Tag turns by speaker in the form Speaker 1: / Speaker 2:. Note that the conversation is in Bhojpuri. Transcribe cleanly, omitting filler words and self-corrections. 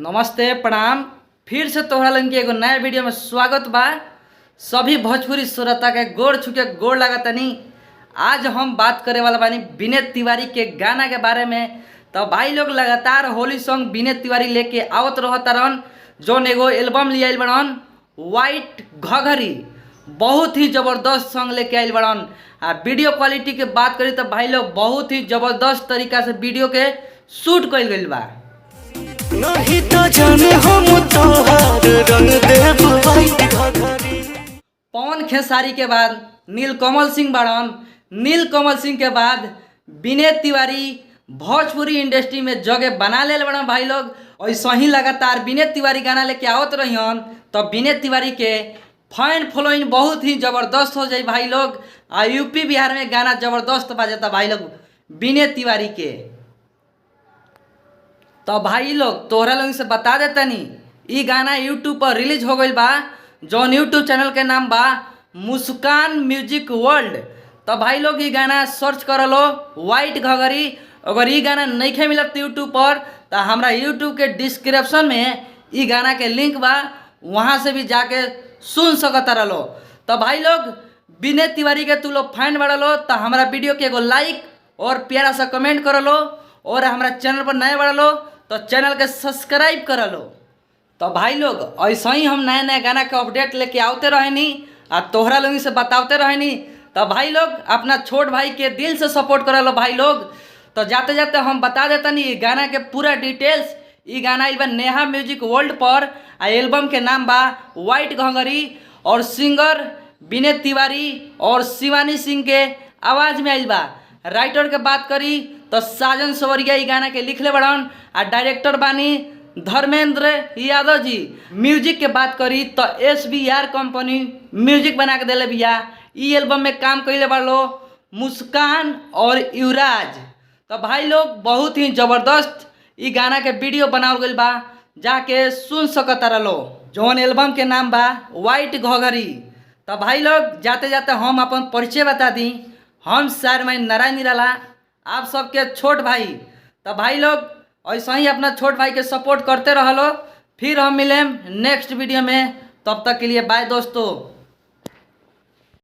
Speaker 1: नमस्ते, प्रणाम। फिर से तोहरा लोगन के एगो नया वीडियो में स्वागत बा। सभी भोजपुरी श्रोता के गोड़ छुके गोड़ लागतनी। आज हम बात करे वाला बानी विनय तिवारी के गाना के बारे में। तो भाई लोग, लगातार होली सॉन्ग विनय तिवारी लेके आवत रहता रहन। जौन एगो एल्बम लिया बड़न वाइट घघरी, बहुत ही ज़बरदस्त सॉन्ग लेके आइल बड़न। आ वीडियो क्वालिटी के बात करी तो भाई लोग, बहुत ही ज़बरदस्त तरीका से वीडियो के शूट कइल गइल बा।
Speaker 2: नहीं तो जाने हम तोहार रंग देव वाइट घघरी।
Speaker 1: पवन खेसारी के बाद नीलकमल सिंह बाड़न, नीलकमल सिंह के बाद विनय तिवारी भोजपुरी इंडस्ट्री में जगह बना लेल बड़न। भाई लोग, ऐसे ही लगातार विनय तिवारी गाना लेके आवत रहियन तो विनय तिवारी के फैन फॉलोइंग बहुत ही ज़बरदस्त हो जाई भाई लोग। आ यूपी बिहार में गाना ज़बरदस्त बाजता भाई लोग विनय तिवारी के। तो भाई लोग, तोहरा लोग से बता देतनी, ई गाना यूट्यूब पर रिलीज हो गइल बा, जौन यूट्यूब चैनल के नाम बा मुस्कान म्यूजिक वर्ल्ड। तो भाई लोग, ई गाना सर्च कर लो वाइट घघरी। अगर ई गाना नइखे मिलत यूट्यूब पर तो हमरा यूट्यूब के डिस्क्रिप्शन में ई गाना के लिंक बा, वहाँ से भी जाके सुन सकता रहो। तो भाई लोग, विनय तिवारी के तू लोग फैन बड़ा लो तो हमारा वीडियो के एगो लाइक और प्यारा सा कमेंट कर लो और हमारा चैनल पर नए बढ़ लो तो चैनल के सब्सक्राइब कर लो। तो भाई लोग, ऐसे ही हम नया नया गाना के अपडेट लेके आवते रहेनी आ तोहरा लोग से बताते रहेनी। तो भाई लोग, अपना छोट भाई के दिल से सपोर्ट कर लो भाई लोग। तो जाते जाते हम बता देतनी ई गाना के पूरा डिटेल्स। ई गाना आइल बा नेहा म्यूजिक वर्ल्ड पर आ एल्बम के नाम बा वाइट घंघरी और सिंगर विनय तिवारी और शिवानी सिंह के आवाज़ में आइल बा। राइटर के बात करी तो साजन सवरिया ई गाना के लिखले बड़न आ डायरेक्टर बानी धर्मेंद्र यादव जी। म्यूजिक के बात करी तो एस बी आर कंपनी म्यूजिक बना के दिले बिया। ई एल्बम में काम कैले बालो मुस्कान और युवराज। तो भाई लोग, बहुत ही ज़बरदस्त ई गाना के वीडियो बनावल गइल बा, जाके सुन सकता रहो, जौन एल्बम के नाम बा वाइट घघरी। तो भाई लोग, जाते जाते हम अपन परिचय बता दी। हम सर मैं नारायण निराला, आप सबके छोट भाई। तो भाई लोग, ऐसे ही अपना छोट भाई के सपोर्ट करते रहो। फिर हम मिलें नेक्स्ट वीडियो में, तब तक के लिए बाय दोस्तों।